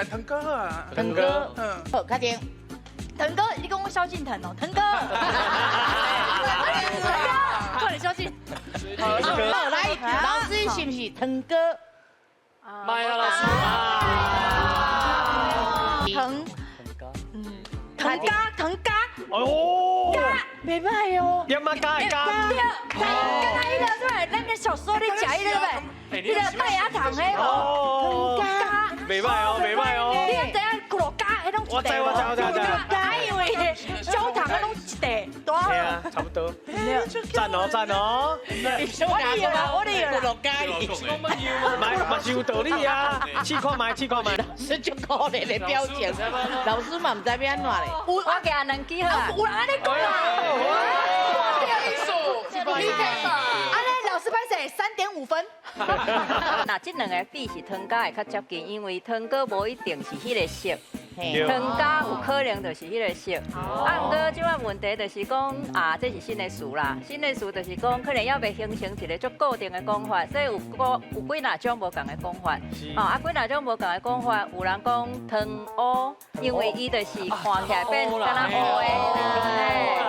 啊，騰哥啊。騰哥，好，確定。騰哥，你講蕭敬騰哦，騰哥，騰哥，快點蕭敬。好，來，老師是毋是騰哥？麥啊，老師。騰，騰家，騰家。哦，袂䆀哦。點啊加加？對，剛才彼个對，咱個小時候你食彼個對，彼個麥芽糖彼無？騰家。袂䆀哦，袂䆀哦。你知影咕嚕加，彼攏一塊。我知我知我知我知。啊，因為焦糖彼攏一塊，對啊，差不多。讚哦讚哦。我理啦，我理啦。咕嚕加。嘛嘛是有道理啊，試看覓，試看覓。老師足可憐的表情，老師嘛毋知欲按怎咧。我給他兩支好。有人按呢講啦。按呢老師歹勢3.5分。那這兩个比是湯加會較接近，因為湯哥無一定是彼个色，湯加有可能就是彼个色。啊，毋過這擺問題就是講啊，這是新的詞啦，新的詞就是講可能猶未形成一个足固定的講法，所以有個有幾若種無仝的講法。哦，啊，幾若種無仝的講法，有人講湯烏，因為伊就是看起來變敢若烏的。